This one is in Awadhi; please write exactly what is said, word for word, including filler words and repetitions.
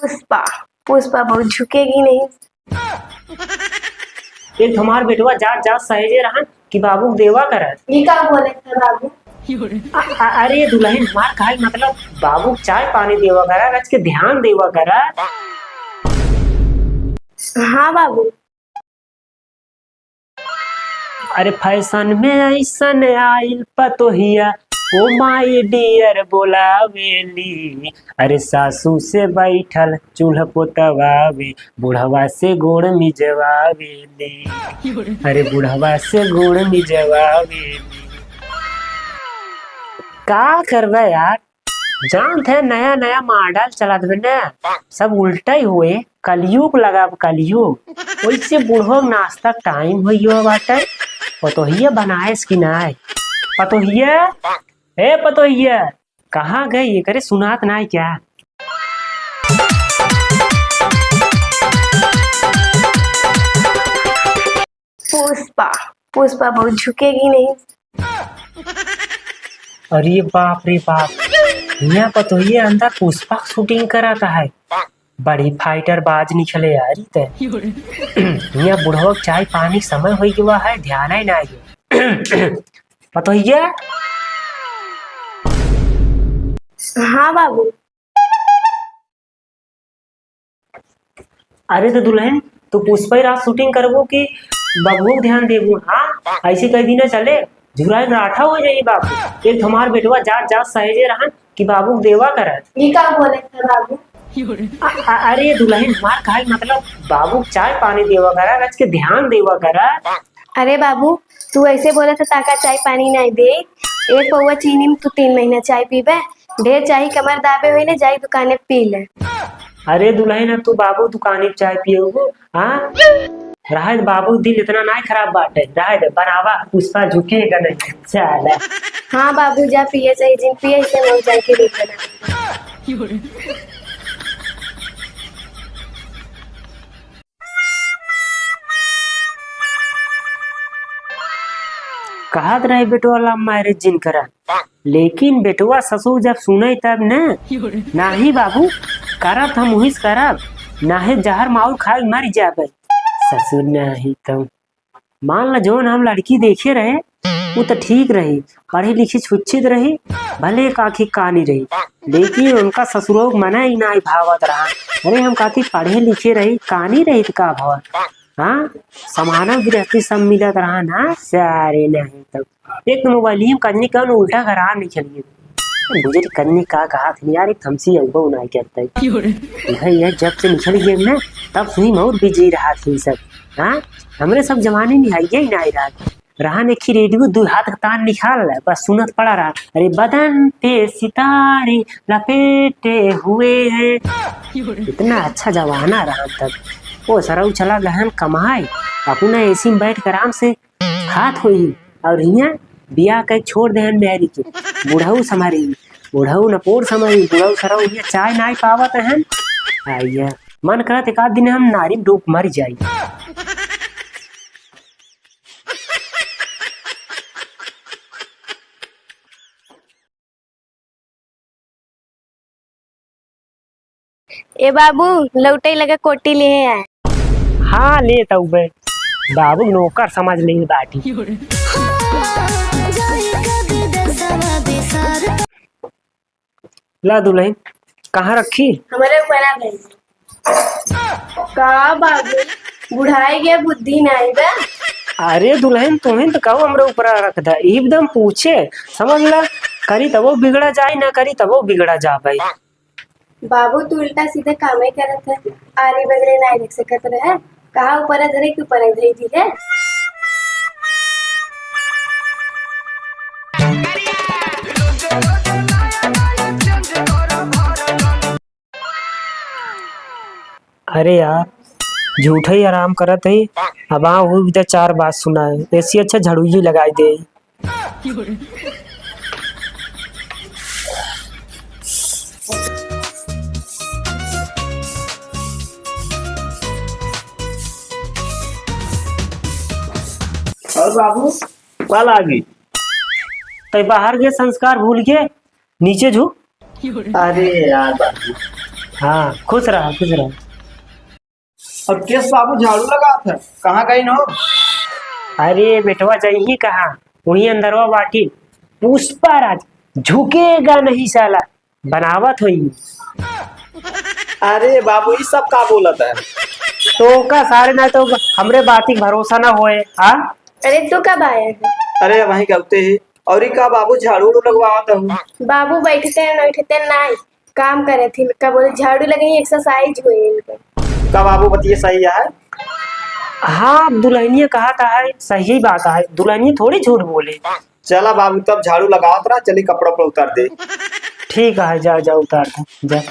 पुष्पा, पुष्पा बहुत झुकेगी नहीं। एक हमार बेटवा जात जात सहेजे रहन कि बाबू के देवा करत। ये का बोले थे बाबू? अ-, अ-, अरे दुलहिन, हमार कहल मतलब बाबू के चाय पानी देवा करा, रच के ध्यान देवा करा। हाँ बाबू। अरे fashion में ऐसन आइल पतोहिया, ओ my dear बोलावेली। अरे सासू से बैठल चूल्ह पोतवावे, बुढ़वा से गोड़ मिजवावेली। अरे बुढ़वा से गोड़ मिजवावेली। का करबे यार, जानत है नया नया model चलत बा ने, सब उल्टा ही होए, कलयुग लगा अब कलयुग। वैसे बूढ़ो के नाश्ता के time होइयो बाटे। पतोहिया बनाएस कि नाय? पतोहिया, ए पतोहिया, कहाँ गई? एकरे सुनात नाय क्या? पुष्पा, पुष्पा बहुत झुकेगी नहीं। अरे बाप रे बाप, हियाँ पतोहिए अंदर पुष्पा के shooting कराता है। बड़ी fighter बाज निकले यार ई ते। हियाँ बुढ़वा के चाय पानी के समय होई गवा है, ध्यान ही ना आइए। पतोहिए। हाँ बाबू। अरे तो दुलहिन, तू पुष्पा ही रात shooting करबू कि बबुओ के ध्यान देबू? हाँ, ऐसे कई दिन चले, झुराई राठा हो जाई बाबू। एक हमार बेटवा जात जात सहेजे रहन कि बाबू के देवा करत। ये का बोले थे बाबू? अ-, अ-, अरे दुलहिन, हमार कहल मतलब बाबू के चाय पानी देवा करा, रच के ध्यान देवा करा। अरे बाबू, तू ऐसे बोले तो ताका चाय पानी नहीं दे। एक पौवा चीनी में तू तीन महीना चाय पीबे, ढेर चाही कमर दाबे होई ने, जाई दुकाने पी ले। अरे दुलहिन, अब तू बाबू दुकाने पे चाय पिएगो, हाँ? रहे दे, बाबू दिल इतना नाय खराब बाटे, रहे दे, बनावा, पुष्पा झुकेगा नहीं, चल। हाँ बाबू, जा पिए, चाहे जिन पिए, इसे लोग जाके देख लेना। कहत रहे बेटवा love marriage जिन करा, लेकिन बेटवा ससुर जब सुने तब न, नाही बाबू, करब हम उहिस करब, नाही जहर माउर खाए मर जाबे। ससुर नाही तो मान ला जौन हम लड़की देखे रहे, उ तो ठीक रही, पढ़े लिखे छुच्छित रही, भले एक आँखी कानी रही, लेकिन उनका ससुरो के मना ही नाही भावत रहा। अरे हम कहती पढ़े लिखे रही, कानी रही तो का भावत? हाँ, समाना गृहस्थी सब मिलत रहा ना, सारे नहीं तो एक तो मोबाइल में कजनी कौन उल्टा करा नहीं चलिए। बुझे कजनी का कहा थे यार, एक थमसी अगबो नहीं करता है। भाई यार, जब से निकल गए ना, तब से ही मौर बिजी रहा थे सब। हाँ, हमरे सब जमाने में है यही नहीं रहा। रहा ने खी रेडियो दो हाथ का तान निकाल ले, बस सुनत पड़ा रहा। अरे बदन पे सितारे लपेटे हुए हैं। इतना अच्छा जमाना रहा तब। ओ सरऊ चला गहन कमाए, अपना एसी में बैठ के आराम से खात होई। और हियाँ बियाह के छोड़ देहन मेहरी के, बुढ़ऊ समारी, बुढ़ऊ नपोर समारी, बुढ़ऊ सरऊ हियाँ चाय नाई पावत हन। आइया, मन करत एक आध दिन हम नारी में डूब मर जाई। ए बाबू, लौटे लगे कोटी ले आए। हाँ, ले तउबे। बाबू नौकर समझ ले बाटी। ला दुलहिन, कहाँ रखी? हमरे ऊपर आ गई। का बाबू, बुढ़ाई के बुद्धि नाई बा? अरे दुलहिन, तुहिन तो कहू हमरे ऊपर रख दा, एकदम पूछे, समझ ला, करी तबो बिगड़ा जाई, ना करी तबो बिगड़ा जा भाई। बाबू, तू उल्टा सीधा कामे करत है, आरी बगरे नाई रख सकत रहे, कहा ऊपर धरे के ऊपर धरे दी है। अरे यार, झूठे ही आराम करत ही। अब हाँ, वो भी तो चार बात सुनाए, ऐसी अच्छा झड़ुइये लगाई दे। और बाबू? का लागी? तै बाहर के संस्कार भूल के नीचे झुक। अरे यार बाबू, हाँ, खुश रहा, खुश रहा। और केस बाबू झाड़ू लगात है, कहाँ गइन हो? अरे बेटवा, जइही कहाँ, वही अंदरवा बाटी। पुष्पा राज झुकेगा नहीं साला, बनावत होई। अरे बाबू, ई सब का बोलत है? तो का सारे, ना तो हमरे बाती के भरोसा ना होए, हाँ? अरे तू कब आया है? अरे वहीं गलते ही। और ई का बाबू झाड़ू उड़ू लगवावत हूँ? बाबू बैठते हैं, बैठते नहीं, काम करे थी। का बोले झाड़ू लगे, एक्सरसाइज हुई इनके। का बाबू बतिये सही है? हाँ, दुल्हनिया कहा था है, सही बात है, दुल्हनिया थोड़ी झूठ बोले। चला बाबू, तब झाड़ू लगावत रहा, चली कपड़ा उपड़ा उतार दे। ठीक है, जा, जा, उतार दे, जा।